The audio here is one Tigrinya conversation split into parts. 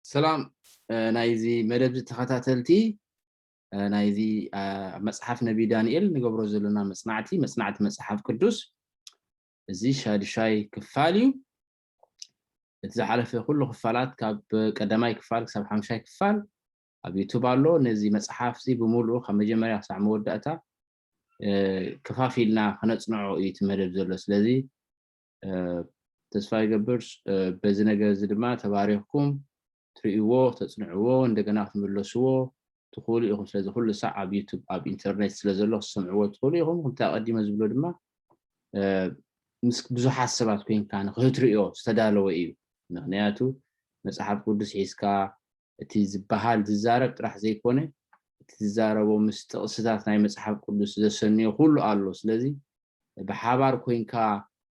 ሰላም ናይዚ መደብ ተኸታተልቲ ናይዚ ኣብ መፅሓፍ ነቢ ዳንኤል ንገብሮ ዘለና መፅናዕቲ መፅናዕቲ መፅሓፍ ቅዱስ እዚ ሻድሻይ ክፋል እዩ። እቲ ዝሓለፈ ኩሉ ክፋላት ካብ ቀዳማይ ክፋል ክሳብ ሓምሻይ ክፋል ኣብ ዩቱብ ኣሎ። ነዚ መፅሓፍ እዚ ብምሉኡ ካብ መጀመርያ ክሳዕ መወዳእታ ከፋፊልና ክነፅንዖ እዩ እቲ መደብ ዘሎ። ስለዚ ተስፋ ይገብር በዚ ነገር እዚ ድማ ተባሪኽኩም ትርእይዎ፣ ተፅንዕዎ፣ እንደገና ክትምለስዎ ትኽእሉ ኢኹም። ስለዚ ኩሉ ሳዕ ኣብ ዩቱብ ኣብ ኢንተርኔት ስለ ዘሎ ክትሰምዕዎ ትኽእሉ ኢኹም። ከምቲ ኣቐዲመ ዝብሎ ድማ ምስ ብዙሓት ሰባት ኮይንካ ንክትርእዮ ዝተዳለወ እዩ። ምክንያቱ መፅሓፍ ቅዱስ ሒዝካ እቲ ዝበሃል ዝዛረብ ጥራሕ ዘይኮነ እቲ ዝዛረቦ ምስ ጥቕስታት ናይ መፅሓፍ ቅዱስ ዘሰንዮ ኩሉ ኣሎ። ስለዚ ብሓባር ኮይንካ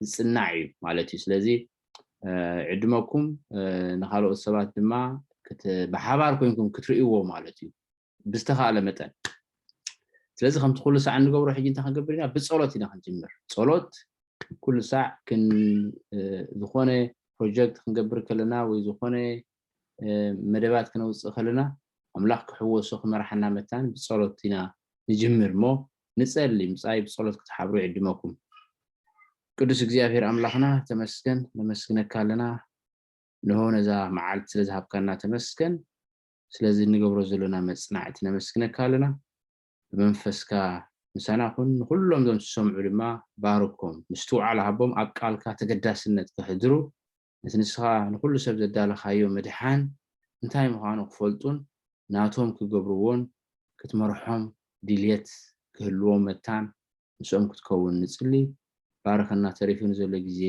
ዝፅናዕ እዩ ማለት እዩ። ስለዚ ዕድመኩም ንካልኦት ሰባት ድማ ብሓባር ኮይንኩም ክትርእይዎ ማለት እዩ ብዝተኻእለ መጠን። ስለዚ ከምቲ ኩሉ ሳዕ እንገብሮ ሕጂ እንታይ ክንገብር ኢና? ብፀሎት ኢና ክንጅምር። ፀሎት ኩሉ ሳዕ ክን ዝኾነ ፕሮጀክት ክንገብር ከለና ወይ ዝኾነ መደባት ክነውፅእ ከለና ኣምላኽ ክሕወሶ ክመርሓና መታን ብፀሎት ኢና ንጅምር እሞ ንፀሊ ምፃይ ብፀሎት ክትሓብሩ ይዕድመኩም። ቅዱስ እግዚኣብሔር ኣምላኽና ተመስገን፣ ነመስግነካ ኣለና። ንሆ ነዛ መዓልቲ ስለ ዝሃብካና ተመስገን። ስለዚ እንገብሮ ዘለና መፅናዕቲ ነመስግነካ ኣለና። ብመንፈስካ ምሳና ኩን። ንኩሎም ዞም ዝሰምዑ ድማ ባርኮም፣ ምስትውዓል ሃቦም፣ ኣብ ቃልካ ተገዳስነት ከሕድሩ ነቲ ንስኻ ንኩሉ ሰብ ዘዳለኻዮ ምድሓን እንታይ ምዃኑ ክፈልጡን ናቶም ክገብርዎን ክትመርሖም ድልየት ክህልዎም መታን ምስኦም ክትከውን ንጽሊ። ባርኸና፣ ተሪፉ ንዘሎ ግዜ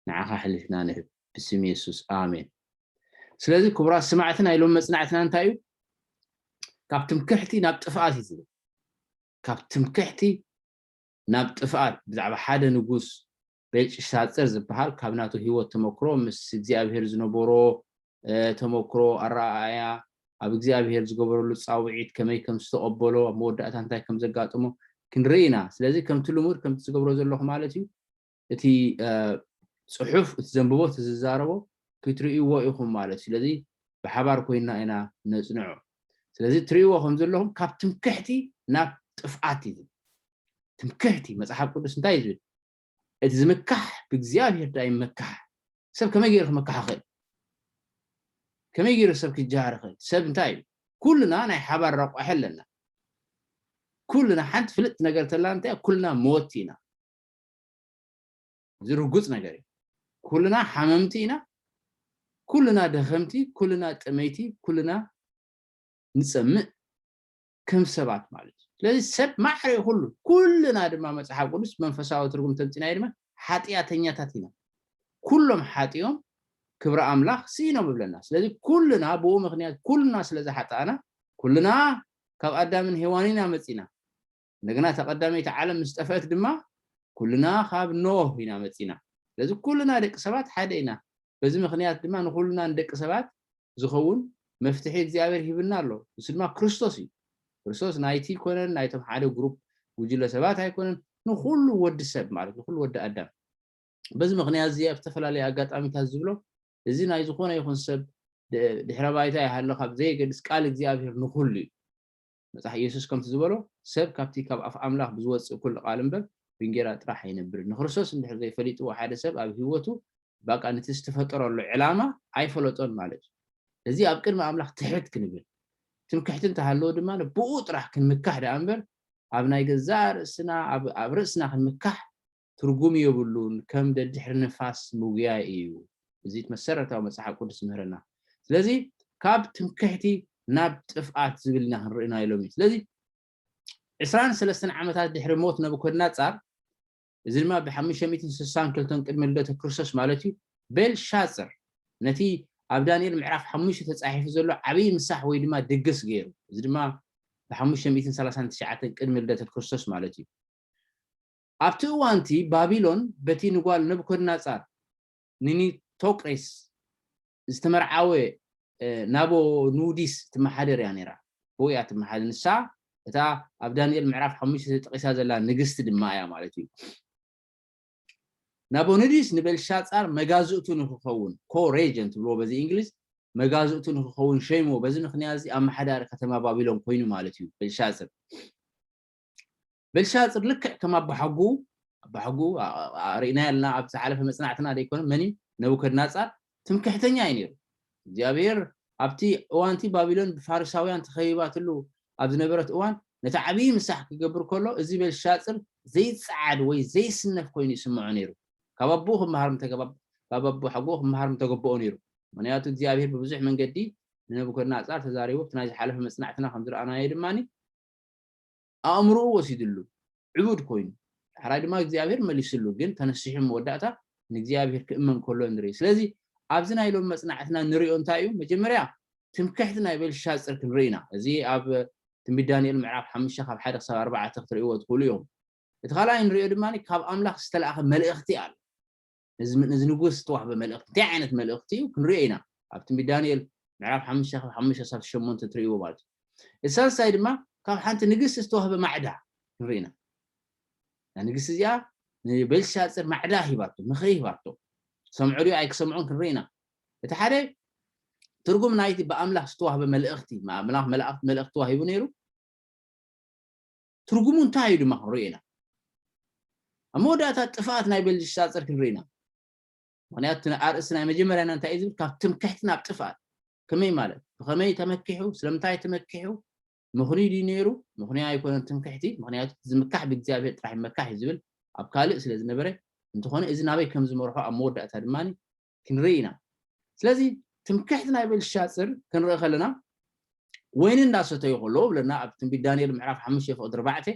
ንዓኻ ኣሕሊፍና ንህብ። ብስም የሱስ ኣሜን። ስለዚ ክቡራት ስማዕቲ ናይ ሎሚ መጽናዕትና እንታይ እዩ? ካብ ትምክሕቲ ናብ ጥፍኣት እዩ ዝብል። ካብ ትምክሕቲ ናብ ጥፍኣት ብዛዕባ ሓደ ንጉስ ቤልሻፅር ዝበሃል ካብ ናቱ ህይወት ተመክሮ ምስ እግዚኣብሄር ዝነበሮ ተመክሮ ኣረኣእያ ኣብ እግዚኣብሄር ዝገበረሉ ፃውዒት ከመይ ከም ዝተቐበሎ ኣብ መወዳእታ እንታይ ከም ዘጋጥሞ ክንርኢ ኢና። ስለዚ ከምቲ ልሙድ ከምቲ ዝገብሮ ዘለኹ ማለት እዩ እቲ ፅሑፍ እቲ ዘንብቦ እቲ ዝዛረቦ ክትርእይዎ ኢኹም ማለት እዩ። ስለዚ ብሓባር ኮይንና ኢና ነፅንዖ። ስለዚ ትርእይዎ ከም ዘለኹም ካብ ትምክሕቲ ናብ ጥፍኣት እዩ። ትምክሕቲ መፅሓፍ ቅዱስ እንታይ እዩ ዝብል? እቲ ዝምካሕ ብእግዚኣብሔር ዳ ይመካሕ። ሰብ ከመይ ገይሩ ክመካሕ ይኽእል? ከመይ ገይሩ ሰብ ክጀሃር ይኽእል? ሰብ እንታይ እዩ? ኩልና ናይ ሓባር ረቋሒ ኣለና። ኩልና ሓንቲ ፍልጥ ነገር ተላ እንታይ ኩልና መወቲ ኢና። እዚ ርጉፅ ነገር እዩ። ኩልና ሓመምቲ ኢና። ኩልና ደኸምቲ፣ ኩልና ጥመይቲ፣ ኩልና ንፀምእ ከም ሰባት ማለት እዩ። ስለዚ ሰብ ማዕረ ኩሉ ኩልና ድማ መፅሓፍ ቅዱስ መንፈሳዊ ትርጉም ተምፂናዮ ድማ ሓጢኣተኛታት ኢና። ኩሎም ሓጢኦም ክብሪ ኣምላኽ ስኢኖም ይብለና። ስለዚ ኩልና ብኡ ምክንያት ኩልና ስለ ዝሓጣእና ኩልና ካብ ኣዳምን ሄዋን ኢና መፂና። እንደገና ተቐዳመይቲ ዓለም ምስ ጠፍአት ድማ ኩልና ካብ ኖህ ኢና መፂና። ስለዚ ኩልና ደቂ ሰባት ሓደ ኢና። በዚ ምክንያት ድማ ንኩልና ንደቂ ሰባት ዝኸውን መፍትሒ እግዚኣብሔር ሂብና ኣሎ። ንሱ ድማ ክርስቶስ እዩ። ክርስቶስ ናይቲ ኣይኮነን ናይቶም ሓደ ግሩፕ ጉጅለ ሰባት ኣይኮነን፣ ንኩሉ ወዲ ሰብ ማለት ንኩሉ ወዲ ኣዳም። በዚ ምክንያት እዚ ኣብ ዝተፈላለዩ ኣጋጣሚታት ዝብሎ እዚ ናይ ዝኾነ ይኹን ሰብ ድሕረ ባይታ ይሃሎ ካብ ዘየገድስ ቃል እግዚኣብሔር ንኩሉ እዩ። መፅሓፍ ኢየሱስ ከምቲ ዝበሎ ሰብ ካብቲ ካብ ኣፍ ኣምላኽ ብዝወፅእ ኩሉ ቃል እምበር ብእንጌራ ጥራሕ ኣይነብርን። ንክርስቶስ እንድሕር ዘይፈሊጥዎ ሓደ ሰብ ኣብ ህይወቱ ባቃ ነቲ ዝተፈጠረሉ ዕላማ ኣይፈለጦን ማለት እዩ። እዚ ኣብ ቅድሚ ኣምላኽ ትሕት ክንብል ትምክሕቲ እንተሃለዎ ድማ ብኡ ጥራሕ ክንምካሕ ደኣ እምበር ኣብ ናይ ገዛእ ርእስና ኣብ ርእስና ክንምካሕ ትርጉም የብሉን። ከም ደድሕሪ ንፋስ ምጉያይ እዩ። እዚ መሰረታዊ መፅሓፍ ቅዱስ ዝምህረና። ስለዚ ካብ ትምክሕቲ ናብ ጥፍኣት ዝብል ኢና ክንርኢ ኢና ኢሎም እዩ። ስለዚ ዕስራን ሰለስተን ዓመታት ድሕሪ ሞት ነቡኮድናፃር፣ እዚ ድማ ብ ሓሙሽተ ሚእትን ስሳን ክልተን ቅድሚ ልደተ ክርስቶስ ማለት እዩ፣ ቤልሻፅር ነቲ ኣብ ዳንኤል ምዕራፍ ሓሙሽተ ተፃሒፉ ዘሎ ዓብዪ ምሳሕ ወይ ድማ ድግስ ገይሩ። እዚ ድማ ብ ሓሙሽተ ሚእትን ሰላሳን ትሽዓተን ቅድሚ ልደተ ክርስቶስ ማለት እዩ። ኣብቲ እዋንቲ ባቢሎን በቲ ንጓል ነቡኮድናፃር ንኒቶቅሬስ ዝተመርዓወ ናቦ ኑዲስ ትመሓደር እያ ነይራ። ብኡ እያ ትመሓደር። ንሳ እታ ኣብ ዳንኤል ምዕራፍ ሓሙሽተ ተጠቂሳ ዘላ ንግስቲ ድማ እያ ማለት እዩ። ናቦ ኑዲስ ንቤልሻፃር መጋዝእቱ ንክኸውን ኮ ሬጀንት ብልዎ በዚ እንግሊዝ መጋዝእቱ ንክኸውን ሸይምዎ። በዚ ምኽንያት እዚ ኣመሓዳሪ ከተማ ባቢሎን ኮይኑ ማለት እዩ ቤልሻፅር። ቤልሻፅር ልክዕ ከም ኣባሓጉ ኣባሓጉ ርኢና ያልና ኣብ ዝሓለፈ መፅናዕትና ዘይኮነ መን እዩ? ነቡከድናፃር ትምክሕተኛ እዩ ነይሩ። እግዚኣብሔር ኣብቲ እዋንቲ ባቢሎን ብፋሪሳውያን ተኸቢባትሉ ኣብ ዝነበረት እዋን ነቲ ዓብዪ ምሳሕ ክገብር ከሎ እዚ ቤልሻፅር ዘይፀዓድ ወይ ዘይስነፍ ኮይኑ ይስምዖ ነይሩ። ካብ ኣቦኡ ክመሃር ካብ ኣቦ ሓጎ ክመሃር ምተገበኦ ነይሩ። ምክንያቱ እግዚኣብሔር ብብዙሕ መንገዲ ንነቡከድናፃር ተዛሪቡ ኣብቲ ናይ ዝሓለፈ መፅናዕትና ከም ዝረኣናዮ ድማ ኣእምሮኡ ወሲድሉ ዕቡድ ኮይኑ ዳሕራይ ድማ እግዚኣብሔር መሊስሉ። ግን ተነሲሑ መወዳእታ ንእግዚኣብሔር ክእመን ከሎ ንርኢ። ስለዚ ኣብዚ ናይ ሎም መፅናዕትና ንሪኦ እንታይ እዩ? መጀመርያ ትምክሕቲ ናይ ቤልሻፅር ክንርኢ ኢና። እዚ ኣብ ትንቢት ዳንኤል ምዕራፍ ሓሙሽተ ካብ ሓደ ክሳብ ኣርባዕተ ክትርእይዎ ትኽእሉ እዮም። እቲ ካልኣይ ንሪኦ ድማ ካብ ኣምላኽ ዝተላእኸ መልእኽቲ ኣሎ። እዚ ንጉስ ዝተዋህበ መልእኽቲ እንታይ ዓይነት መልእኽቲ እዩ ክንሪኦ ኢና። ኣብ ትንቢት ዳንኤል ምዕራፍ ሓሙሽተ ካብ ሓሙሽተ ክሳብ ሸሞንተ ትርእይዎ ማለት እዩ። እቲ ሳልሳይ ድማ ካብ ሓንቲ ንግስቲ ዝተዋህበ ማዕዳ ክንርኢ ኢና። ንግስቲ እዚኣ ንቤልሻፅር ማዕዳ ሂባቶ፣ ምኽሪ ሂባቶ። ሰምዑ ድዩ ኣይክሰምዑን ክንርኢ ኢና። እቲ ሓደ ትርጉም ናይቲ ብኣምላኽ ዝተዋህበ መልእኽቲ ኣምላኽ መልእኽቲ ተዋሂቡ ነይሩ። ትርጉሙ እንታይ እዩ ድማ ክንርኢ ኢና። ኣብ መወዳእታ ጥፍኣት ናይ ቤልሻፅር ክንርኢ ኢና። ምክንያቱ ኣርእስቲ ናይ መጀመርያና እንታይ እዩ ዝብል ካብ ትምክሕቲ ናብ ጥፍኣት። ከመይ ማለት ብኸመይ ተመኪሑ ስለምንታይ ተመኪሑ ምኽንዩ ድዩ ነይሩ? ምኽንዩ ኣይኮነን ትምክሕቲ። ምክንያቱ ዝምካሕ ብእግዚኣብሔር ጥራሕ ይመካሕ እዩ ዝብል ኣብ ካልእ ስለ ዝነበረ እንተኾነ እዚ ናበይ ከም ዝመርሖ ኣብ መወዳእታ ድማ ክንርኢ ኢና። ስለዚ ትምክሕቲ ናይ ቤልሻፅር ክንርኢ ከለና ወይኒ እንዳሰተዩ ከለዉ ብለና ኣብ ትንቢት ዳንኤል ምዕራፍ ሓሙሽተ ፍቕዲ ኣርባዕተ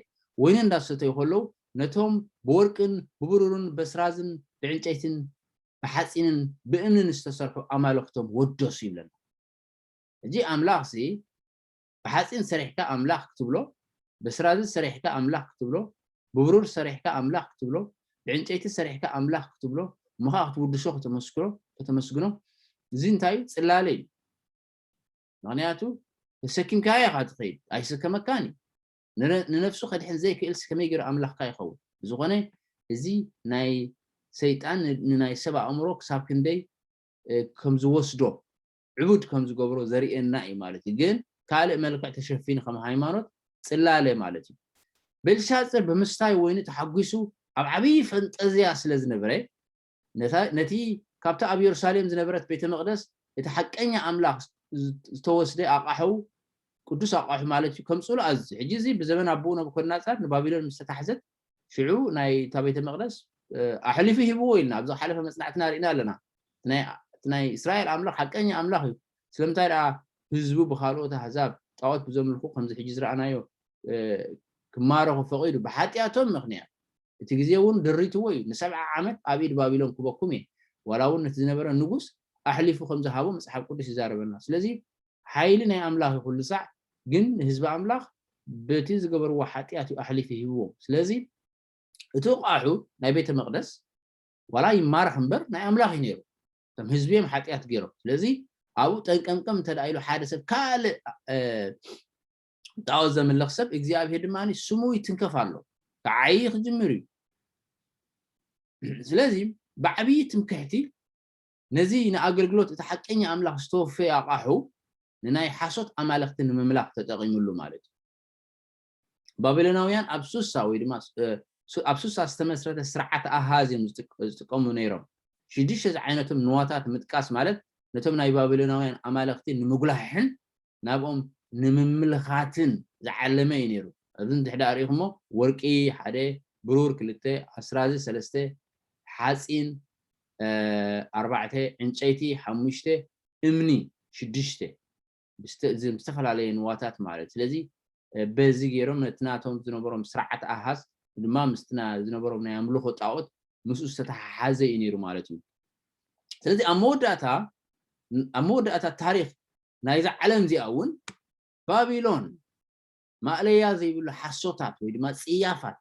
ወይኒ እንዳሰተዩ ከለዉ ነቶም ብወርቅን ብብሩርን በስራዝን ብዕንጨይትን ብሓፂንን ብእምንን ዝተሰርሑ ኣማልኽቶም ወደሱ ይብለና። ሕጂ ኣምላኽ ሲ ብሓፂን ሰሪሕካ ኣምላኽ ክትብሎ፣ በስራዚ ሰሪሕካ ኣምላኽ ክትብሎ፣ ብብሩር ሰሪሕካ ኣምላኽ ክትብሎ፣ ብዕንጨይቲ ሰሪሕካ ኣምላኽ ክትብሎ፣ ምኻ ክትውድሶ ከተመስግኖ ከተመስግኖ እዚ እንታይ እዩ? ፅላለ እዩ። ምክንያቱ ተሰኪምካዮ ኢኻ ትኸይድ ኣይስከመካን እዩ። ንነፍሱ ከድሕን ዘይክእልስ ከመይ ገይሩ ኣምላኽካ ይኸውን? ብዝኾነ እዚ ናይ ሰይጣን ንናይ ሰብ ኣእምሮ ክሳብ ክንደይ ከም ዝወስዶ ዕቡድ ከም ዝገብሮ ዘርእየና እዩ ማለት እዩ። ግን ካልእ መልክዕ ተሸፊኑ ከም ሃይማኖት ፅላለ ማለት እዩ። ቤልሻፅር ብምስታይ ወይኒ ተሓጒሱ ኣብ ዓብዪ ፈንጠዝያ ስለ ዝነበረ ነቲ ካብቲ ኣብ የሩሳሌም ዝነበረት ቤተ መቕደስ እቲ ሓቀኛ ኣምላኽ ዝተወስደ ኣቃሑ ቅዱስ ኣቃሑ ማለት እዩ ከምፅሉ ኣዝዙ። ሕጂ እዚ ብዘመን ኣቦኡ ነቡኮድናፃር ንባቢሎን ምስ ተታሕዘት ሽዑ ናይ እታ ቤተ መቕደስ ኣሕሊፉ ሂብዎ ኢልና ኣብዚ ሓለፈ መፅናዕትና ርኢና ኣለና። እቲ ናይ እስራኤል ኣምላኽ ሓቀኛ ኣምላኽ እዩ። ስለምንታይ ደኣ ህዝቡ ብካልኦት ኣህዛብ ጣዖት ብዘምልኹ ከምዚ ሕጂ ዝረኣናዮ ክማረኹ ፈቒዱ? ብሓጢኣቶም ምኽንያት እቲ ግዜ እውን ደሪትዎ እዩ። ንሰብዓ ዓመት ኣብ ኢድ ባቢሎን ክበኩም እየ ዋላ እውን ነቲ ዝነበረ ንጉስ ኣሕሊፉ ከም ዝሃቦ መፅሓፍ ቅዱስ ይዛረበና። ስለዚ ሓይሊ ናይ ኣምላኽ እዩ ኩሉ ሳዕ፣ ግን ንህዝቢ ኣምላኽ በቲ ዝገበርዎ ሓጢኣት እዩ ኣሕሊፉ ሂብዎም። ስለዚ እቲ ቋሑ ናይ ቤተ መቕደስ ዋላ ይማረኽ እምበር ናይ ኣምላኽ እዩ ነይሩ። እቶም ህዝቢ እዮም ሓጢኣት ገይሮም። ስለዚ ኣብኡ ጠንቀምቀም እንተ ኢሉ ሓደ ሰብ ካልእ ጣዖት ዘምልኽ ሰብ እግዚኣብሄር ድማ ስሙ ይትንከፍ ኣሎ። ክዓይ ክጅምር እዩ። ስለዚ ብዓብዪ ትምክሕቲ ነዚ ንኣገልግሎት እቲ ሓቀኛ ኣምላኽ ዝተወፈየ ኣቓሑ ንናይ ሓሶት ኣማልኽቲ ንምምላኽ ተጠቒምሉ ማለት እዩ። ባቢሎናውያን ኣብ ሱሳ ወይ ድማ ኣብ ሱሳ ዝተመስረተ ስርዓት ኣሃዝ እዮም ዝጥቀሙ ነይሮም። ሽዱሽተ ዝዓይነቶም ንዋታት ምጥቃስ ማለት ነቶም ናይ ባቢሎናውያን ኣማልኽቲ ንምጉላሕሕን ናብኦም ንምምልኻትን ዝዓለመ እዩ ነይሩ። ኣብዚ እንድሕዳ ርኢኹሞ ወርቂ ሓደ፣ ብሩር ክልተ፣ ኣስራዚ ሰለስተ፣ ሓፂን ኣርባዕተ፣ ዕንጨይቲ ሓሙሽተ፣ እምኒ ሽዱሽተ ብዝተፈላለየ ንዋታት ማለት። ስለዚ በዚ ገይሮም ነቲ ናቶም ዝነበሮም ስርዓት ኣሃዝ ድማ ምስቲ ዝነበሮም ናይ ኣምልኾ ጣዖት ምስኡ ዝተተሓሓዘ እዩ ነይሩ ማለት እዩ። ስለዚ ኣብ መወዳእታ ኣብ መወዳእታ ታሪክ ናይዛ ዓለም እዚኣ እውን ባቢሎን ማእለያ ዘይብሉ ሓሶታት ወይ ድማ ፅያፋት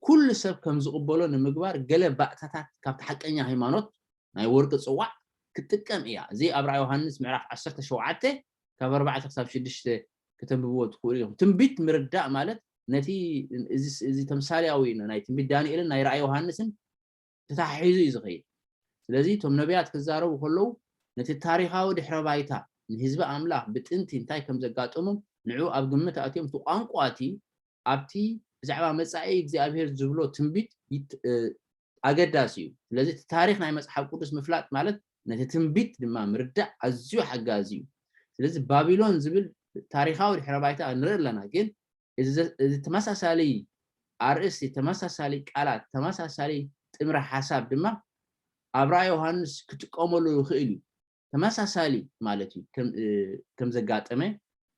ኩሉ ሰብ ከም ዝቕበሎ ንምግባር ገለ ባእታታት ካብቲ ሓቀኛ ሃይማኖት ናይ ወርቂ ፅዋዕ ክትጥቀም እያ። እዚ ኣብ ራእይ ዮሃንስ ምዕራፍ ዓሰርተ ሸውዓተ ካብ ኣርባዕተ ክሳብ ሽዱሽተ ከተንብብዎ ትኽእሉ ኢኹም። ትንቢት ምርዳእ ማለት ነቲ እዚ ተምሳሌያዊ ናይ ትንቢት ዳንኤልን ናይ ራእይ ዮሃንስን ተተሓሒዙ እዩ ዝኸይድ። ስለዚ እቶም ነቢያት ክዛረቡ ከለዉ ነቲ ታሪኻዊ ድሕረ ባይታ ንህዝቢ ኣምላኽ ብጥንቲ እንታይ ከም ዘጋጠሞም ንዑ ኣብ ግምት ኣትዮም እቲ ቋንቋ እቲ ኣብቲ ብዛዕባ መጻኢ እግዚኣብሔር ዝብሎ ትንቢት ይት- እ፣ ኣገዳሲ እዩ። ስለዚ እቲ ታሪኽ ናይ መጽሓፍ ቅዱስ ምፍላጥ ማለት ነቲ ትንቢት ድማ ምርዳእ ኣዝዩ ሓጋዚ እዩ። ስለዚ ባቢሎን ዝብል ታሪኻዊ ድሕረ ባይታ ንርኢ ኣለና፣ ግን እዚ ዘ- እዚ ተመሳሳሊ ኣርእስቲ፣ ተመሳሳሊ ቃላት፣ ተመሳሳሊ ጥምረ ሓሳብ ድማ ኣብ ራእይ ዮሃንስ ክጥቀመሉ ይኽእል እዩ። ተመሳሳሊ ማለት እዩ ከም እ፣ ከም ዘጋጠመ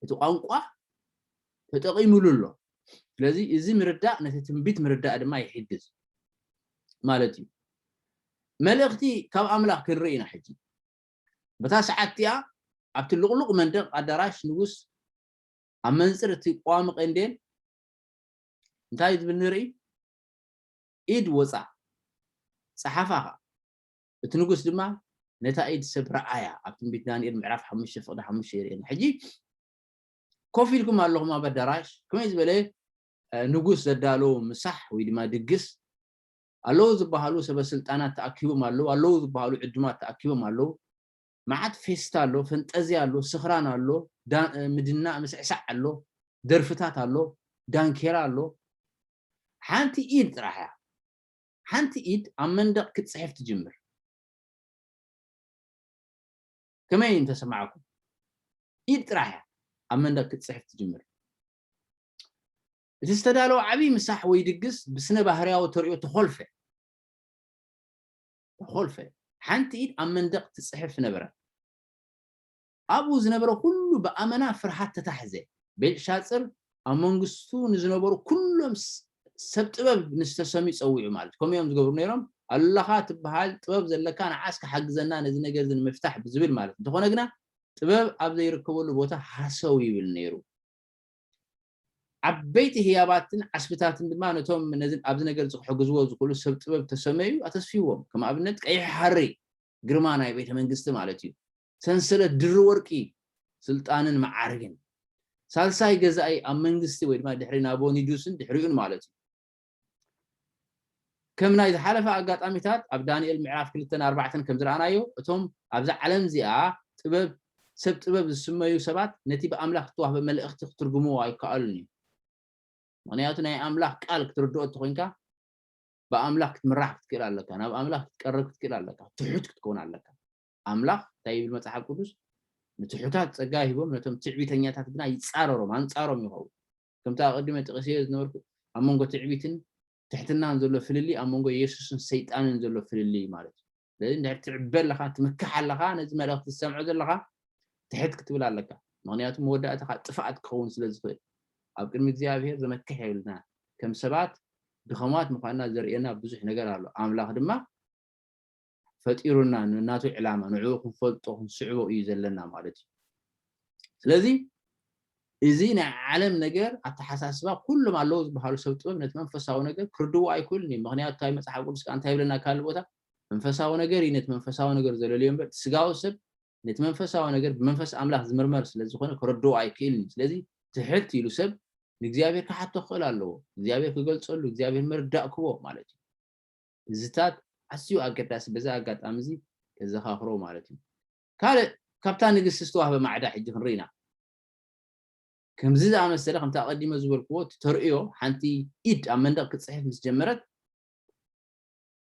እቲ ቋንቋ ተጠቒሙሉ ኣሎ። ስለዚ እዚ ምርዳእ ነቲ ትንቢት ምርዳእ ድማ ይሕግዝ ማለት እዩ። መልእኽቲ ካብ ኣምላኽ ክንርኢ ኢና። ሕጂ በታ ሰዓት እቲኣ ኣብቲ ልቕሉቕ መንደቕ ኣዳራሽ ንጉስ ኣብ መንጽር እቲ ቀዋሚ ቀንዴል እንታይ ዝብል ንርኢ? ኢድ ወፃ፣ ጸሓፋ ኸኣ። እቲ ንጉስ ድማ ነታ ኢድ ሰብ ረኣያ። ኣብ ትንቢት ዳንኤል ምዕራፍ ሓሙሽተ ፍቕዲ ሓሙሽተ የርእየና። ሕጂ ኮፍ ኢልኩም ኣለኹም ኣብ ኣዳራሽ፣ ከመይ ዝበለ እ፣ ንጉስ ዘዳለዎ ምሳሕ ወይ ድማ ድግስ ኣለዉ ዝበሃሉ ሰበ ስልጣናት ተኣኪቦም ኣለዉ፣ ኣለዉ ዝበሃሉ ዕዱማት ተኣኪቦም ኣለዉ። መዓት ፌስታ ኣሎ፣ ፈንጠዝያ ኣሎ፣ ስኽራን ኣሎ፣ ዳ- እ፣ ምድናእ ምስዕሳዕ ኣሎ፣ ደርፍታት ኣሎ፣ ዳንኬራ ኣሎ። ሓንቲ ኢድ ጥራሕ እያ፣ ሓንቲ ኢድ ኣብ መንደቕ ክትጽሕፍ ትጅምር። ከመይ እንተሰማዕኩም? ኢድ ጥራሕ እያ ኣብ መንደቕ ክትጽሕፍ ትጅምር። እቲ ዝተዳለወ ዓብዪ ምሳሕ ወይ ድግስ ብስነ ባህርያዊ ተርእዮ ተኾልፈ። ተኾልፈ። ሓንቲ ኢድ ኣብ መንደቕ ትጽሕፍ ነበረ። ኣብኡ ዝነበረ ኩሉ ብኣመና ፍርሃት ተታሕዘ። ቤልሻጽር ኣብ መንግስቱ ንዝነበሩ ኩሎም ስ- ሰብ ጥበብ ንዝተሰምዩ ጸዊዑ ማለት ከምኡ እዮም ዝገብሩ ነይሮም። ኣለኻ ትበሃል ጥበብ ዘለካ ንዓስ ክሓግዘና ነዚ ነገር እዚ ንምፍታሕ ብዝብል ማለት እንተኾነ ግና ጥበብ ኣብ ዘይርከበሉ ቦታ ሃሰው ይብል ነይሩ። ዓበይቲ ህያባትን ዓስብታትን ድማ ነቶም ነዚ ኣብዚ ነገር እዚ ክሕግዝዎ ዝኽእሉ ሰብ ጥበብ ተሰመዩ ኣተስፍዎም። ከም ኣብነት ቀይሕ ሓሪ ግርማ ናይ ቤተ መንግስቲ ማለት እዩ። ሰንሰለት ድሪ ወርቂ ስልጣንን መዓርግን። ሳልሳይ ገዛኢ ኣብ መንግስቲ ወይ ድማ ድሕሪ ናቦኒዱስን ድሕሪኡን ማለት እዩ። ከም ናይ ዝሓለፈ ኣጋጣሚታት ኣብ ዳንኤል ምዕራፍ ክልተን ኣርባዕተን ከም ዝረኣናዮ እቶም ኣብዛ ዓለም እዚኣ ጥበብ ሰብ ጥበብ ዝስመዩ ሰባት ነቲ ብኣምላኽ እተዋህበ መልእኽቲ ክትርጉምዎ ኣይከኣሉን እዩ። ምኽንያቱ ናይ ኣምላኽ ቃል ክትርድኦ እንተኮይንካ ብኣምላኽ ክትምራሕ ክትክእል ኣለካ፣ ናብ ኣምላኽ ክትቀርብ ክትክእል ኣለካ፣ ትሑት ክትከውን ኣለካ። ኣምላኽ እንታይ ይብል መጽሓፍ ቅዱስ? ንትሑታት ጸጋ ሂቦም ነቶም ትዕቢተኛታት ግና ይጻረሮም፣ ኣንጻሮም ይኸውን። ከምቲ ኣቐዲመ ጠቒሰዮ ዝነበርኩ ኣብ መንጎ ትዕቢትን ትሕትናን ዘሎ ፍልልይ ኣብ መንጎ የሱስን ሰይጣንን ዘሎ ፍልልይ ማለት እዩ። ስለዚ እንድሕር ትዕበ ኣለኻ፣ ትምክሕ ኣለኻ፣ ነዚ መልእኽቲ ዝሰምዖ ዘለኻ ትሕት ክትብል ኣለካ። ምኽንያቱ መወዳእታኻ ጥፍኣት ክኸውን ስለ ዝኽእል ኣብ ቅድሚ እግዚኣብሔር ዘመክሕ የብልና። ከም ሰባት ድኸማት ምዃንና ዘርእየና ብዙሕ ነገር ኣሎ። ኣምላኽ ድማ ፈጢሩና ንናቱ ዕላማ ንዕኡ ክንፈልጦ ክንስዕቦ እዩ ዘለና ማለት እዩ። ስለዚ እዚ ናይ ዓለም ነገር ኣተሓሳስባ ኩሎም ኣለዉ ዝበሃሉ ሰብ ጥበብ ነቲ መንፈሳዊ ነገር ክርድዎ ኣይክእሉን እዩ። ምክንያቱ እንታይ መፅሓፍ ቅዱስ ከዓ እንታይ ይብለና ካልእ ቦታ መንፈሳዊ ነገር እዩ ነቲ መንፈሳዊ ነገር ዘለልዮ እምበር እቲ ስጋዊ ሰብ ነቲ መንፈሳዊ ነገር ብመንፈስ ኣምላኽ ዝምርመር ስለ ዝኾነ ክረድኦ ኣይክእልን እዩ። ስለዚ ትሕት ኢሉ ሰብ ንእግዚኣብሔር ክሓቶ ክኽእል ኣለዎ። እግዚኣብሔር ክገልጸሉ እግዚኣብሔር መርዳእ ክቦ ማለት እዩ። እዚታት ኣዝዩ ኣገዳሲ በዚ ኣጋጣሚ እዚ ከዘኻኽሮ ማለት እዩ። ካልእ ካብታ ንግስቲ ዝተዋህበ ማዕዳ ሕጂ ክንርኢና ከምዚ ዝኣመሰለ ከምቲ ኣቐዲመ ዝበልክዎ እቲ ተርእዮ ሓንቲ ኢድ ኣብ መንደቕ ክትፅሕፍ ምስ ጀመረት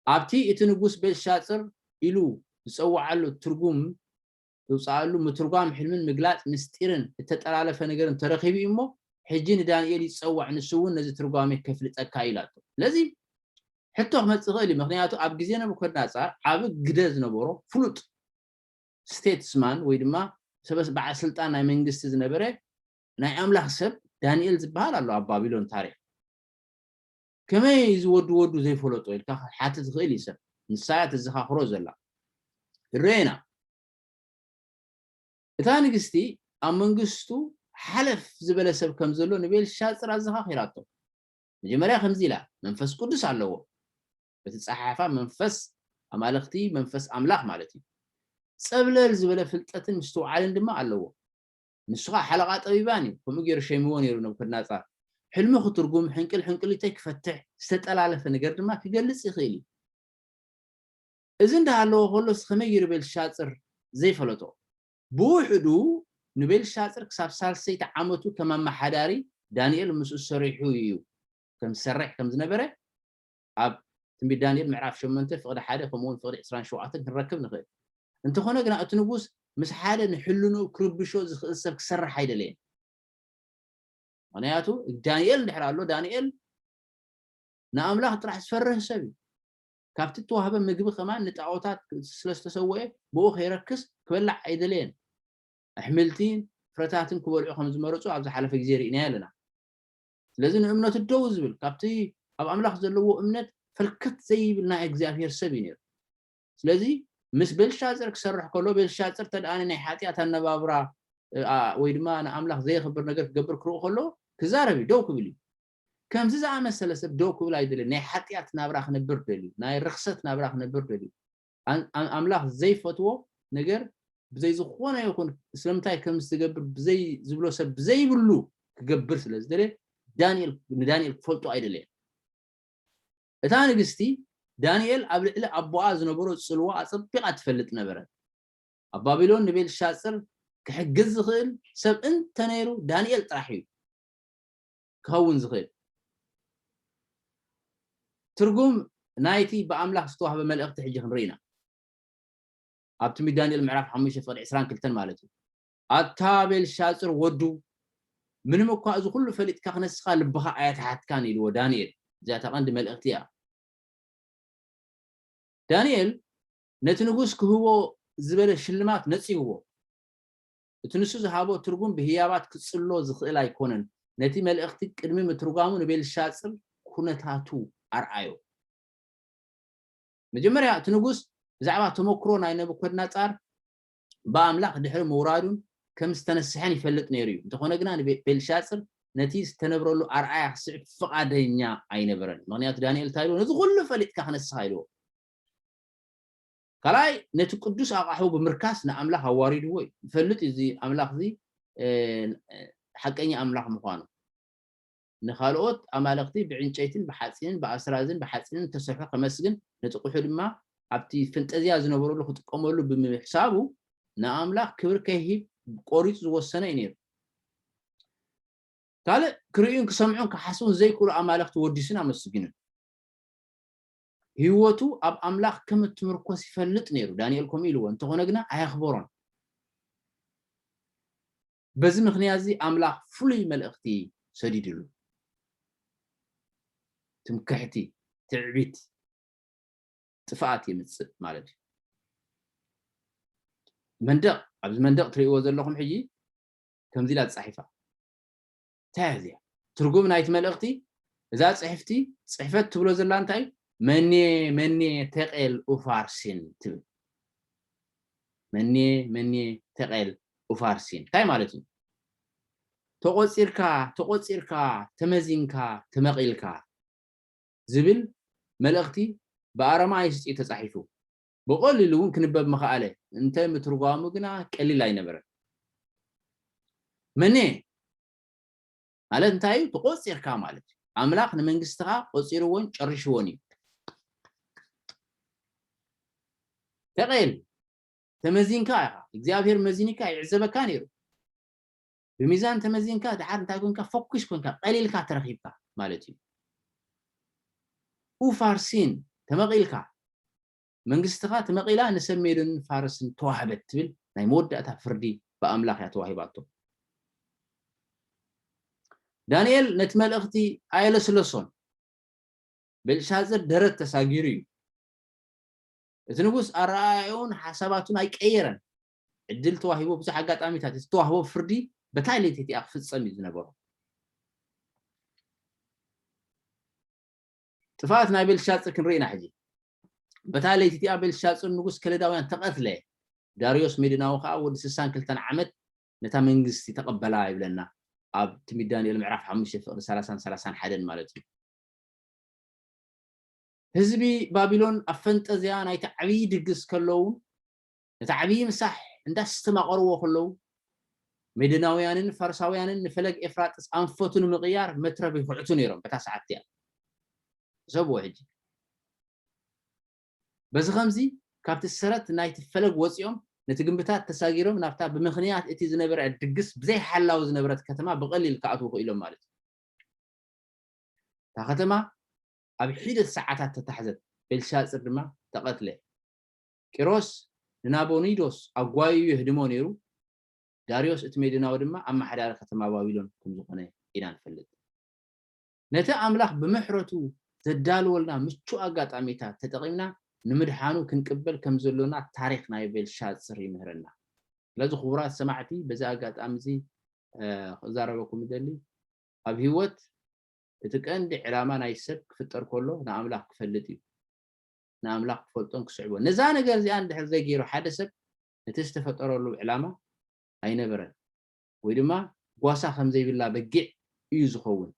ኣብቲ እቲ ንጉስ ቤልሻፅር ኢሉ ዝፀውዓሉ ትርጉም ዝውፅኣሉ ምትርጓም ሕልምን ምግላፅ ምስጢርን እተጠላለፈ ነገር እንተረኺቡ እዩ እሞ ሕጂ ንዳንኤል ይፀዋዕ ንሱ እውን ነዚ ትርጓሜ ከፍልጠካ ኢላቶ። ስለዚ ሕቶ ክመፅእ ይኽእል እዩ። ምክንያቱ ኣብ ግዜ ነቡከድናፃር ዓቢ ግደ ዝነበሮ ፍሉጥ ስቴትስማን ወይ ድማ ሰበስ በዓል ስልጣን ናይ መንግስቲ ዝነበረ ናይ ኣምላኽ ሰብ ዳንኤል ዝበሃል ኣሎ ኣብ ባቢሎን ታሪኽ። ከመይ እዚ ወዲ ወዱ ዘይፈለጦ ኢልካ ክትሓትት ትኽእል እዩ ሰብ። ንሳ እያ ተዘኻኽሮ ዘላ። ይረአየና። እታ ንግስቲ ኣብ መንግስቱ ሓለፍ ዝበለ ሰብ ከም ዘሎ ንቤልሻፅር ኣዘኻኺራቶ። መጀመርያ ከምዚ ኢላ፣ መንፈስ ቅዱስ ኣለዎ። በቲ ጸሓፋ መንፈስ ኣማልኽቲ መንፈስ ኣምላኽ ማለት እዩ። ጸብለል ዝበለ ፍልጠትን ምስትውዓልን ድማ ኣለዎ። ንሱ ኸኣ ሓለቓ ጠቢባን እዩ። ከምኡ ገይሩ ሸይምዎ ነይሩ ነቡከድናጻር። ሕልሚ ክትርጉም፣ ሕንቅል ሕንቅሊተይ ክፈትሕ፣ ዝተጠላለፈ ነገር ድማ ክገልጽ ይኽእል እዩ። እዚ እንዳሃለዎ ከሎስ ከመይ ገይሩ ቤልሻጽር ዘይፈለጦ? ብውሕዱ ንቤልሻፅር ክሳብ ሳልሰይቲ ዓመቱ ከም ኣመሓዳሪ ዳንኤል ምስኡ ሰሪሑ እዩ። ከም ዝሰርሕ ከም ዝነበረ ኣብ ትንቢት ዳንኤል ምዕራፍ ሸሞንተ ፍቕዲ ሓደ ከምኡውን ፍቕዲ ዕስራን ሸውዓተን ክንረክብ ንኽእል። እንተኾነ ግና እቲ ንጉስ ምስ ሓደ ንሕልንኡ ክርብሾ ዝኽእል ሰብ ክሰርሕ ኣይደለየን። ምኽንያቱ ዳንኤል እንድሕር ኣሎ፣ ዳንኤል ንኣምላኽ ጥራሕ ዝፈርህ ሰብ እዩ። ካብቲ እተዋህበ ምግቢ ከማን ንጣዖታት ስለ ዝተሰወኤ ብኡ ከይረክስ ክበላዕ ኣይደለየን። ኣሕምልትን ፍረታትን ክበልዑ ከም ዝመረጹ ኣብ ዝሓለፈ ግዜ ርኢናዮ ኣለና። ስለዚ ንእምነቱ ደው ዝብል፣ ካብቲ ኣብ ኣምላኽ ዘለዎ እምነት ፈልከት ዘይብል ናይ እግዚኣብሔር ሰብ እዩ ነይሩ። ስለዚ ምስ ቤልሻፅር ክሰርሕ ከሎ፣ ቤልሻፅር ተደኣነ ናይ ሓጢኣት ኣነባብራ ወይ ድማ ንኣምላኽ ዘየኽብር ነገር ክገብር ክርኢ ከሎ ክዛረብ እዩ፣ ደው ክብል እዩ። ከምዚ ዝኣመሰለ ሰብ ደው ክብል ኣይደልን። ናይ ሓጢኣት ናብራ ክነብር ደልዩ፣ ናይ ርኽሰት ናብራ ክነብር ደልዩ፣ ኣምላኽ ዘይፈትዎ ነገር ብዘይ ዝኾነ ይኹን ስለምንታይ ከም ዝገብር ብዘይ ዝብሎ ሰብ ብዘይብሉ ክገብር ስለ ዝደለ ዳንኤል ንዳንኤል ክፈልጦ ኣይደለየን። እታ ንግስቲ ዳንኤል ኣብ ልዕሊ ኣቦኣ ዝነበሮ ጽልዋ ኣጸቢቓ ትፈልጥ ነበረት። ኣብ ባቢሎን ንቤልሻጽር ክሕግዝ ዝኽእል ሰብ እንተነይሩ ዳንኤል ጥራሕ እዩ ክኸውን ዝኽእል። ትርጉም ናይቲ ብኣምላኽ ዝተዋህበ መልእኽቲ ሕጂ ክንርኢ ኢና። ኣብ ትንቢት ዳንኤል ምዕራፍ ሓሙሽተ ፍቕዲ ዕስራን ክልተን ማለት እዩ። ኣታ ቤልሻጽር ወዱ፣ ምንም እኳ እዚ ኩሉ ፈሊጥካ ክነስኻ ልብኻ ኣያተሓትካን ኢልዎ ዳንኤል። እዚኣታ ቀንዲ መልእኽቲ እያ። ዳንኤል ነቲ ንጉስ ክህቦ ዝበለ ሽልማት ነጺግዎ። እቲ ንሱ ዝሃቦ ትርጉም ብህያባት ክጽሎ ዝኽእል ኣይኮነን። ነቲ መልእኽቲ ቅድሚ ምትርጓሙ ንቤልሻጽር ኩነታቱ ኣርኣዮ። መጀመርያ እቲ ንጉስ ብዛዕባ ተመክሮ ናይ ነቡከድነጻር ብኣምላኽ ድሕሪ ምውራዱን ከም ዝተነስሐን ይፈልጥ ነይሩ እዩ። እንተኾነ ግና ንቤልሻጽር ነቲ ዝተነብረሉ ኣርኣያ ክስዕብ ፍቓደኛ ኣይነበረን። ምኽንያቱ ዳንኤል እንታይ ኢልዎ? ነዚ ኩሉ ፈሊጥካ ክነስኻ ኢልዎ። ካልኣይ ነቲ ቅዱስ ኣቕሑ ብምርካስ ንኣምላኽ ኣዋሪድዎ እዩ። ይፈልጥ እዩ እዚ ኣምላኽ እዚ ሓቀኛ ኣምላኽ ምዃኑ። ንኻልኦት ኣማልኽቲ ብዕንጨይትን ብሓጺንን ብኣስራዝን ብሓጺንን እተሰርሑ ከመስግን፣ ነቲ ቁሑ ድማ ኣብቲ ፈንጠዝያ ዝነበረሉ ክጥቀመሉ ብምሕሳቡ ንኣምላኽ ክብሪ ከይህብ ቆሪጹ ዝወሰነ እዩ ነይሩ። ካልእ ክርእዩን ክሰምዑን ክሓስቡን ዘይክእሉ ኣማልኽቲ ወዲሱን ኣመስጊኑን። ህይወቱ ኣብ ኣምላኽ ከም እትምርኮስ ይፈልጥ ነይሩ። ዳንኤል ከምኡ ኢልዎ፣ እንተኾነ ግና ኣየኽበሮን። በዚ ምኽንያት እዚ ኣምላኽ ፍሉይ መልእኽቲ ሰዲድሉ። ትምክሕቲ፣ ትዕቢት፣ ጥፍኣት የምጽእ ማለት እዩ። መንደቕ፣ ኣብዚ መንደቕ ትርእይዎ ዘለኹም ሕጂ ከምዚ ኢላ ተጻሒፋ። እንታይ እያ እዚኣ? ትርጉም ናይቲ መልእኽቲ፣ እዛ ጽሕፍቲ፣ ጽሕፈት ትብሎ ዘላ እንታይ እዩ? መኔ፣ መኔ፣ ተቄል፣ ኡፋርሲን ትብል። መኔ፣ መኔ፣ ተቄል፣ ኡፋርሲን። እንታይ ማለት እዩ? ተቖጺርካ፣ ተቖጺርካ፣ ተመዚንካ፣ ተመቒልካ ዝብል መልእኽቲ ብኣረማይስጥ እዩ ተጻሒፉ። ብቐሊሉ እውን ክንበብ ምኽኣለ፣ እንተ ምትርጓሙ ግና ቀሊል ኣይነበረን። መኔ ማለት እንታይ እዩ? ተቖጺርካ ማለት እዩ። ኣምላኽ ንመንግስትኻ ቆጺርዎን ጨሪሽዎን እዩ። ተቐየል፣ ተመዚንካ ኢኻ። እግዚኣብሔር መዚንካ ይዕዘበካ ነይሩ። ብሚዛን ተመዚንካ፣ ድሓር እንታይ ኮንካ? ፈኩሽ ኮንካ፣ ቀሊልካ ተረኺብካ ማለት እዩ። ኡፋርሲን፣ ተመቒልካ። መንግስትኻ ተመቒላ ንሰብ ሜዶንን ፋርስን ተዋህበት ትብል ናይ መወዳእታ ፍርዲ ብኣምላኽ እያ ተዋሂባቶ። ዳንኤል ነቲ መልእኽቲ ኣየለስለሶን። ቤልሻጽር ደረት ተሳጊሩ እዩ። እቲ ንጉስ ኣረኣእያኡን ሓሳባቱን ኣይቀየረን። ዕድል ተዋሂቦ፣ ብዙሕ ኣጋጣሚታት፣ እቲ ተዋህቦ ፍርዲ በታ ለይቲ እቲኣ ክፍጸም እዩ ዝነበሮ። ጥፍኣት ናይ ቤልሻጽር ክንርኢ ኢና ሕጂ። በታ ለይቲ እቲኣ ቤልሻጽር ንጉስ ከለዳውያን ተቐትለ። ዳርዮስ ሜድናዊ ከኣ ወዲ ስሳን ክልተን ዓመት ነታ መንግስቲ ተቐበላ ይብለና። ኣብ ትንቢት ዳንኤል ምዕራፍ ሓሙሽተ ፍቕዲ ሰላሳን ሰላሳን ሓደን ማለት እዩ። ህዝቢ ባቢሎን ኣብ ፈንጠዝያ ናይቲ ዓብዪ ድግስ ከለዉ፣ ነቲ ዓብዪ ምሳሕ እንዳስተማቐርዎ ከለዉ፣ ሜድናውያንን ፋርሳውያንን ንፈለግ ኤፍራጥስ ኣንፈቱ ንምቕያር መትረብ ይኹዕቱ ነይሮም በታ ሰዓት እቲኣ። ሕሰብዎ ሕጂ። በዚ ኸምዚ ካብቲ ሰረት ናይቲ ፈለግ ወጺኦም ነቲ ግንብታት ተሳጊሮም ናብታ ብምኽንያት እቲ ዝነበረ ድግስ ብዘይ ሓላዊ ዝነበረት ከተማ ብቐሊል ክኣትዉ ክኢሎም ማለት እዩ። እታ ከተማ ኣብ ሒደት ሰዓታት ተታሕዘት፣ ቤልሻጽር ድማ ተቐትለ። ቂሮስ ንናቦኒዶስ ኣጓይዩ የህድሞ ነይሩ፣ ዳርዮስ እቲ ሜዶናዊ ድማ ኣመሓዳሪ ከተማ ባቢሎን ከም ዝኾነ ኢና ንፈልጥ። ነቲ ኣምላኽ ብምሕረቱ ዘዳልወልና ምቹእ ኣጋጣሚታት ተጠቒምና ንምድሓኑ ክንቅበል ከም ዘሎና ታሪኽ ናይ ቤልሻጽር ይምህረና። ስለዚ ክቡራት ሰማዕቲ፣ በዚ ኣጋጣሚ እዚ ክዛረበኩም ይደሊ። ኣብ ህይወት እቲ ቀንዲ ዕላማ ናይ ሰብ ክፍጠር ከሎ ንኣምላኽ ክፈልጥ እዩ። ንኣምላኽ ክፈልጦን ክስዕቦ። ነዛ ነገር እዚኣ እንድሕር ዘይገይሩ ሓደ ሰብ ነቲ ዝተፈጠረሉ ዕላማ ኣይነበረን፣ ወይ ድማ ጓሳ ከም ዘይብላ በጊዕ እዩ ዝኸውን።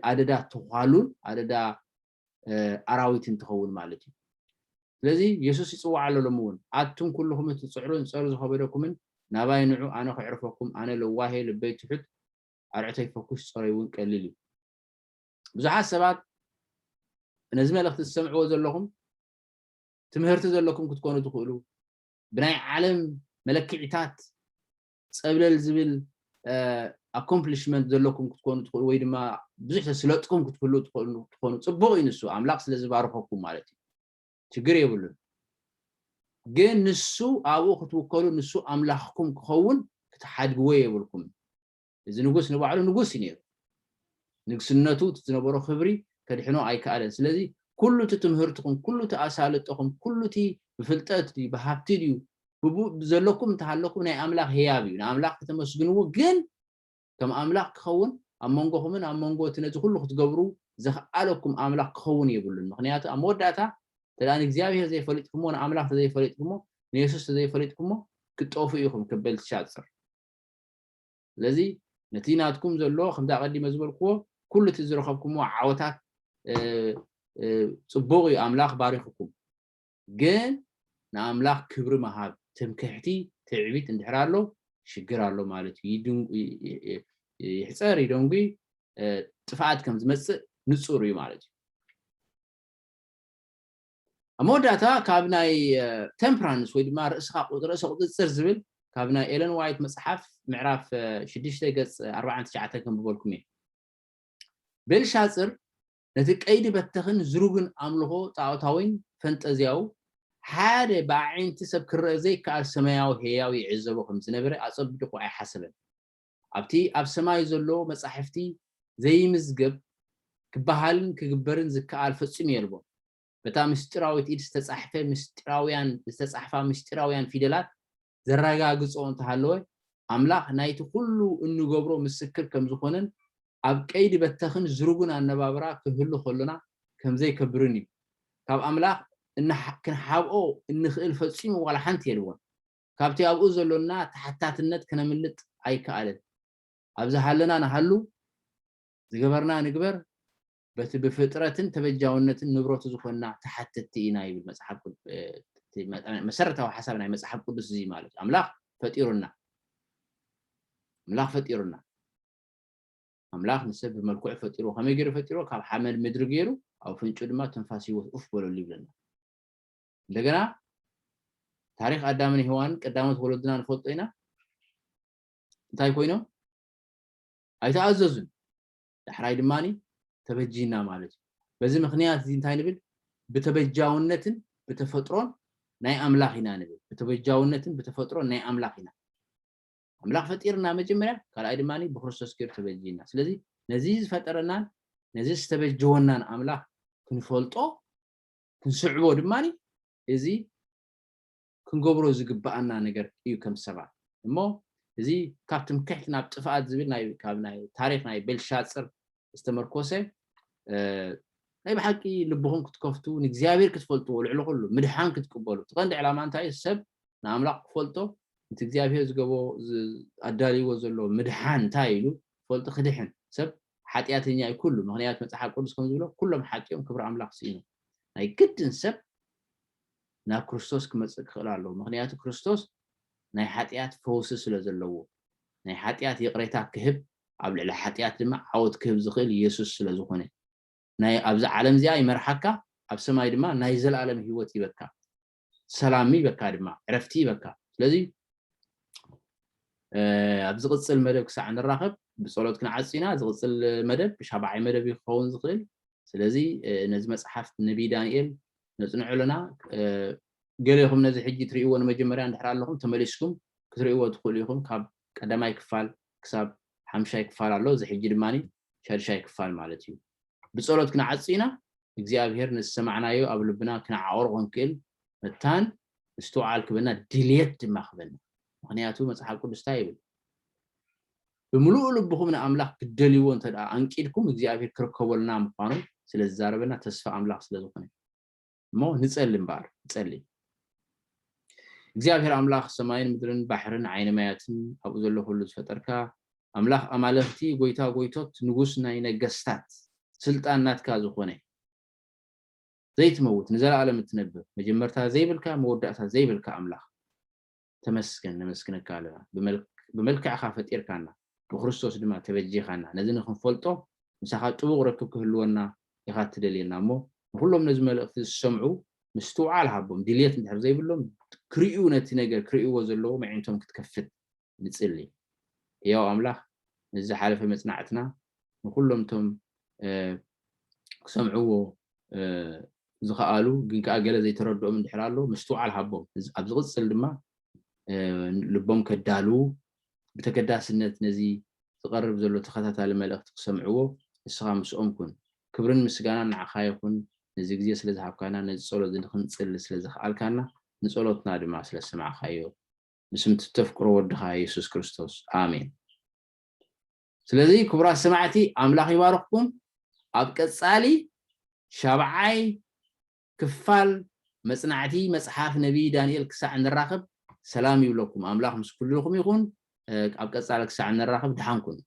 ኣደዳ ተዃሉን ኣደዳ ኣራዊትን ትኸውን ማለት እዩ። ስለዚ የሱስ ይፅዋዕ ኣሎ ሎሚ እውን፣ ኣቱም ኩልኹም እትፅዕሩን ፀር ዝኸበደኩምን ናባይ ንዑ፣ ኣነ ከዕርፈኩም። ኣነ ለዋሄ፣ ልበይ ትሑት፣ ኣርዕቶይ ፈኩስ፣ ፀረይ እውን ቀሊል እዩ። ብዙሓት ሰባት ነዚ መልእኽቲ ዝሰምዕዎ ዘለኹም ትምህርቲ ዘለኩም ክትኮኑ ትኽእሉ፣ ብናይ ዓለም መለክዒታት ፀብለል ዝብል ኣኮምፕሊሽመንት ዘለኩም ክትኮኑ ትኽእሉ፣ ወይ ድማ ብዙሕ ተስለጥኩም ክትህሉ ትኽእሉ ትኾኑ። ፅቡቕ እዩ፣ ንሱ ኣምላኽ ስለ ዝባርኸኩም ማለት እዩ፣ ችግር የብሉን። ግን ንሱ ኣብኡ ክትውከሉ፣ ንሱ ኣምላኽኩም ክኸውን ክትሓድግዎ የብልኩም። እዚ ንጉስ ንባዕሉ ንጉስ እዩ ነይሩ። ንግስነቱ፣ እቲ ዝነበሮ ክብሪ ከድሕኖ ኣይከኣለን። ስለዚ ኩሉ እቲ ትምህርትኹም፣ ኩሉ እቲ ኣሳልጦኹም፣ ኩሉ እቲ ብፍልጠት ድዩ ብሃብቲ ድዩ ብቡ- ዘለኩም እንተሃለኩም ናይ ኣምላኽ ህያብ እዩ። ንኣምላኽ ከተመስግንዎ፣ ግን ከም ኣምላኽ ክኸውን ኣብ መንጎኹምን ኣብ መንጎ እቲ ነዚ ኩሉ ክትገብሩ ዘኽኣለኩም ኣምላኽ ክኸውን የብሉን። ምኽንያቱ ኣብ መወዳእታ እንተ ንእግዚኣብሔር ዘይፈሊጥኩሞ፣ ንኣምላኽ ተዘይፈሊጥኩሞ፣ ንየሱስ ተዘይፈሊጥኩሞ ክትጠፉ ኢኹም ከም ቤልትሻጽር። ስለዚ ነቲ ናትኩም ዘሎ ከምዛ ቀዲመ ዝበልክዎ ኩሉ እቲ ዝረኸብኩምዎ ዓወታት ፅቡቕ እዩ፣ ኣምላኽ ባሪኽኩም። ግን ንኣምላኽ ክብሪ ምሃብ ትምክሕቲ፣ ትዕቢት እንድሕር ኣሎ ሽግር ኣሎ ማለት እዩ። ይሕፀር ይደንጉ ጥፍኣት ከም ዝመፅእ ንፁር እዩ ማለት እዩ። ኣብ መወዳእታ ካብ ናይ ቴምፕራንስ ወይ ድማ ርእሰ ቁፅፅር ዝብል ካብ ናይ ኤለን ዋይት መፅሓፍ ምዕራፍ ሽዱሽተ ገፅ ኣርባዓን ትሽዓተን ከንብበልኩም እየ። ቤልሻፅር ነቲ ቀይዲ በተኽን ዝሩግን ኣምልኾ ጣዖታዊን ፈንጠዝያዊ ሓደ ብኣዒንቲ ሰብ ክረአ ዘይከኣል ሰማያዊ ህያው ይዕዘቦ ከም ዝነበረ ኣጸቢቑ ኣይሓሰበን። ኣብቲ ኣብ ሰማይ ዘሎ መጻሕፍቲ ዘይምዝገብ ክበሃልን ክግበርን ዝከኣል ፈጺሙ የልቦን። በታ ምስጢራዊት ኢድ ዝተጻሕፈ ምስጢራውያን ዝተጻሕፋ ምስጢራውያን ፊደላት ዘረጋግጾ እንተሃለወ ኣምላኽ ናይቲ ኩሉ እንገብሮ ምስክር ከም ዝኾነን ኣብ ቀይዲ በተኽን ዝርጉን ኣነባብራ ክህሉ ከሎና ከም ዘይከብርን እዩ። ካብ ኣምላኽ ክንሓብኦ እንኽእል ፈጺሙ ዋላ ሓንቲ የልቦን። ካብቲ ኣብኡ ዘሎና ተሓታትነት ክነምልጥ ኣይከኣልን። ኣብ ዝሃለና ንሃሉ፣ ዝገበርና ንግበር፣ በቲ ብፍጥረትን ተበጃውነትን ንብረቱ ዝኾንና ተሓተትቲ ኢና ይብል መጽሓፍ ቅዱስ። መሰረታዊ ሓሳብ ናይ መጽሓፍ ቅዱስ እዚ ማለት እዩ። ኣምላኽ ፈጢሩና፣ ኣምላኽ ፈጢሩና። ኣምላኽ ንሰብ ብመልክዑ ፈጢርዎ። ከመይ ገይሩ ፈጢርዎ? ካብ ሓመድ ምድሪ ገይሩ ኣብ ፍንጩ ድማ ትንፋስ ህይወት ኡፍ በለሉ ይብለና። እንደገና ታሪኽ ኣዳምን ሄዋንን ቀዳሞት ወለድና ንፈልጦ ኢና። እንታይ ኮይኖም? ኣይተኣዘዙን። ዳሕራይ ድማ ተበጂና ማለት እዩ። በዚ ምኽንያት እዚ እንታይ ንብል? ብተበጃውነትን ብተፈጥሮን ናይ ኣምላኽ ኢና ንብል። ብተበጃውነትን ብተፈጥሮን ናይ ኣምላኽ ኢና። ኣምላኽ ፈጢርና መጀመርያ፣ ካልኣይ ድማ ብክርስቶስ ገይሩ ተበጂና። ስለዚ ነዚ ዝፈጠረናን ነዚ ዝተበጀወናን ኣምላኽ ክንፈልጦ ክንስዕቦ ድማ እዚ ክንገብሮ ዝግብኣና ነገር እዩ ከም ሰባት። እሞ እዚ ካብ ትምክሕቲ ናብ ጥፍኣት ዝብል ናይ ካብ ናይ ታሪኽ ናይ ቤልሻፅር ዝተመርኮሰ ናይ ብሓቂ ልብኹም ክትከፍቱ ንእግዚኣብሔር ክትፈልጥዎ ልዕሊ ኩሉ ምድሓን ክትቅበሉ እቲ ቀንዲ ዕላማ እንታይ እዩ? ሰብ ንኣምላኽ ክፈልጦ ነቲ እግዚኣብሔር ዝገቦ ኣዳልይዎ ዘሎ ምድሓን እንታይ ኢሉ ፈልጡ ክድሕን ሰብ ሓጢኣተኛ እዩ ኩሉ። ምኽንያት መፅሓፍ ቅዱስ ከም ዝብሎ ኩሎም ሓጢኦም ክብሪ ኣምላኽ ስኢኖም። ናይ ግድን ሰብ ናብ ክርስቶስ ክመፅእ ክኽእል ኣለዎ። ምኽንያቱ ክርስቶስ ናይ ሓጢኣት ፈውሲ ስለ ዘለዎ ናይ ሓጢኣት ይቕሬታ ክህብ ኣብ ልዕሊ ሓጢኣት ድማ ዓወት ክህብ ዝኽእል ኢየሱስ ስለ ዝኾነ ናይ ኣብዚ ዓለም እዚኣ ይመርሓካ ኣብ ሰማይ ድማ ናይ ዘለኣለም ህይወት ይበካ። ሰላም ይበካ ድማ ዕረፍቲ ይበካ። ስለዚ ኣብ ዝቕፅል መደብ ክሳዕ ንራኸብ ብፀሎት ክንዓፅና። ዝቕፅል መደብ ሻብዓይ መደብ ክኸውን ዝኽእል። ስለዚ ነዚ መፅሓፍ ነቢይ ዳንኤል ነፅንዑ ኣለና። ገሌኹም ነዚ ሕጂ ትርእይዎ ንመጀመርያ እንድሕር ኣለኹም ተመሊስኩም ክትርእይዎ ትኽእሉ ኢኹም። ካብ ቀዳማይ ክፋል ክሳብ ሓምሻይ ክፋል ኣሎ። እዚ ሕጂ ድማ ሻድሻይ ክፋል ማለት እዩ። ብፀሎት ክንዓፅና እግዚኣብሔር ንዝሰማዕናዮ ኣብ ልብና ክንዓቕሮ ክንክእል መታን ምስትውዓል ክበና ድልየት ድማ ክበና። ምክንያቱ መፅሓፍ ቅዱስ እንታይ ይብል? ብምሉእ ልብኹም ንኣምላኽ ክትደልይዎ እንተ ደኣ ኣንቂድኩም እግዚኣብሔር ክርከበልና ምዃኑ ስለ ዝዛረበና ተስፋ ኣምላኽ ስለ ዝኾነ እሞ ንጸሊ እምበኣር ንጸሊ። እግዚኣብሔር ኣምላኽ ሰማይን ምድርን ባሕርን ዓይኒ ማያትን ኣብኡ ዘሎ ኩሉ ዝፈጠርካ ኣምላኽ ኣማልኽቲ፣ ጎይታ ጎይቶት፣ ንጉስ ናይ ነገስታት፣ ስልጣን ናትካ ዝኾነ ዘይትመውት ንዘለኣለም እትነብር መጀመርታ ዘይብልካ መወዳእታ ዘይብልካ ኣምላኽ ተመስገን፣ ነመስግነካ ኣለና። ብመልክዕኻ ፈጢርካና፣ ብክርስቶስ ድማ ተበጂኻና። ነዚ ንክንፈልጦ ምሳኻ ጥቡቕ ርክብ ክህልወና ኢኻ እትደልየና እሞ ንኩሎም ነዚ መልእኽቲ ዝሰምዑ ምስትውዓል ሃቦም። ድልየት እንድሕር ዘይብሎም ክርእዩ ነቲ ነገር ክርእይዎ ዘለዎ መዒንቶም ክትከፍት ንጽሊ። ህያው ኣምላኽ ምስ ዝሓለፈ መጽናዕትና ንኩሎም እቶም ክሰምዕዎ ዝኸኣሉ ግን ከዓ ገለ ዘይተረድኦም እንድሕር ኣሎ ምስትውዓል ሃቦም። ኣብ ዝቕፅል ድማ ልቦም ከዳልዉ ብተገዳስነት ነዚ ዝቐርብ ዘሎ ተኸታታሊ መልእኽቲ ክሰምዕዎ ንስኻ ምስኦም ኩን። ክብርን ምስጋናን ንዓኻ ይኹን። ነዚ ግዜ ስለ ዝሃብካና ነዚ ጸሎት ንክንጽሊ ስለ ዝኸኣልካና ንጸሎትና ድማ ስለ ዝሰማዕካዮ ብስም እተፍቅሮ ወድኻ የሱስ ክርስቶስ ኣሜን። ስለዚ ክቡራት ሰማዕቲ ኣምላኽ ይባርኽኩም። ኣብ ቀጻሊ ሻብዓይ ክፋል መጽናዕቲ መጽሓፍ ነቢይ ዳንኤል ክሳዕ ንራኸብ ሰላም ይብለኩም። ኣምላኽ ምስ ኩልኹም ይኹን። ኣብ ቀጻሊ ክሳዕ ንራኸብ ደሓን ኩኑ።